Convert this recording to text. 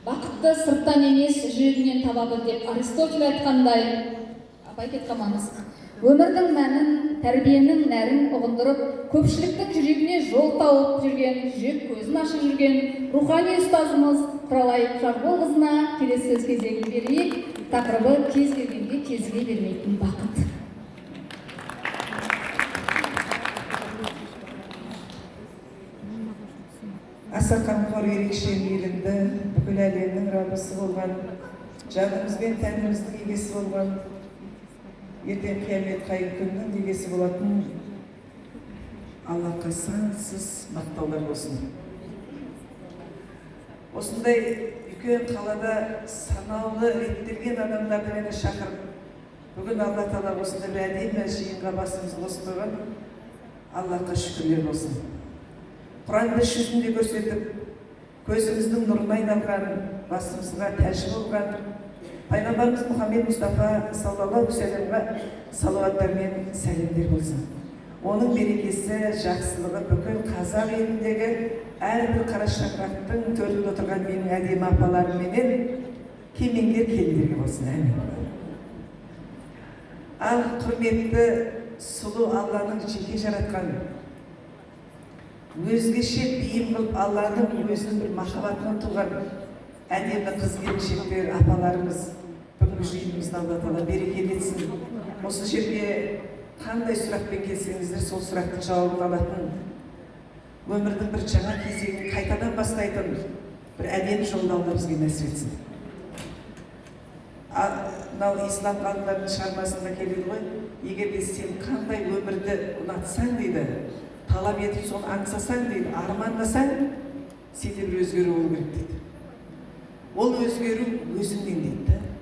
Бақытты сырттан емес, жүрегіңнен таба біл деп Аристотель айтқандай, апай кетіп қалмаңыз. Өмірдің мәнін, тәрбиенің нәрін ұғындырып, көпшіліктің жүрегіне жол тауып жүрген, жүрек көзін ашып жүрген рухани ұстазымыз Құралай Жарболқызына келесі сөз кезегін берейік. Тақырыбы кез келгенге кезіге бермейтін бақыт. Аса қамқор, ерекше мейірімді, бүкіл әлемнің раббысы болған, жанымыз бен тәніміздің егесі болған, ертең қиямет қайым күннің егесі болатын Аллахқа сансыз мақтаулар болсын. Осындай үлкен қалада санаулы реттелген адамдарды мені шақырып, бүгін Алла тағала осындай бір әдемі жиынға басымызды қосып қойған Аллахқа шүкірлер болсын. Құранды іс жүзінде көрсетіп, көзіміздің нұрына айналған, басымызға тәж болған Пайғамбарымыз Мұхаммед Мұстафа саллаллаху алейхи салауаттар мен сәлемдер болсын. Оның берекесі, жақсылығы бүкіл қазақ еліндегі әрбір қара шаңырақтың төрінде отырған менің әдемі апаларым менен кемеңгер келіндерге болсын. Әмин. Ал құрметті сұлу Алланың жеке жаратқан, өзгеше бейім қылып Алланың өзінің бір махаббатынан туған әдемі қыз келіншектер, апаларымыз, бүгінгі жиынымызды Алла тағала берекелі етсін. Осы жерге қандай сұрақпен келсеңіздер, сол сұрақтың жауабын алатын, өмірдің бір жаңа кезеңін қайтадан бастайтын бір әдемі жолды Алла бізге нәсіп етсін. Мынау ислам ғалымдарының шығармасында келеді ғой, егер де сен қандай өмірді ұнатсаң дейді, талап етіп соны аңсасаң дейді, армандасаң, сенде бір өзгеру болу керек дейді. Ол өзгеру өзің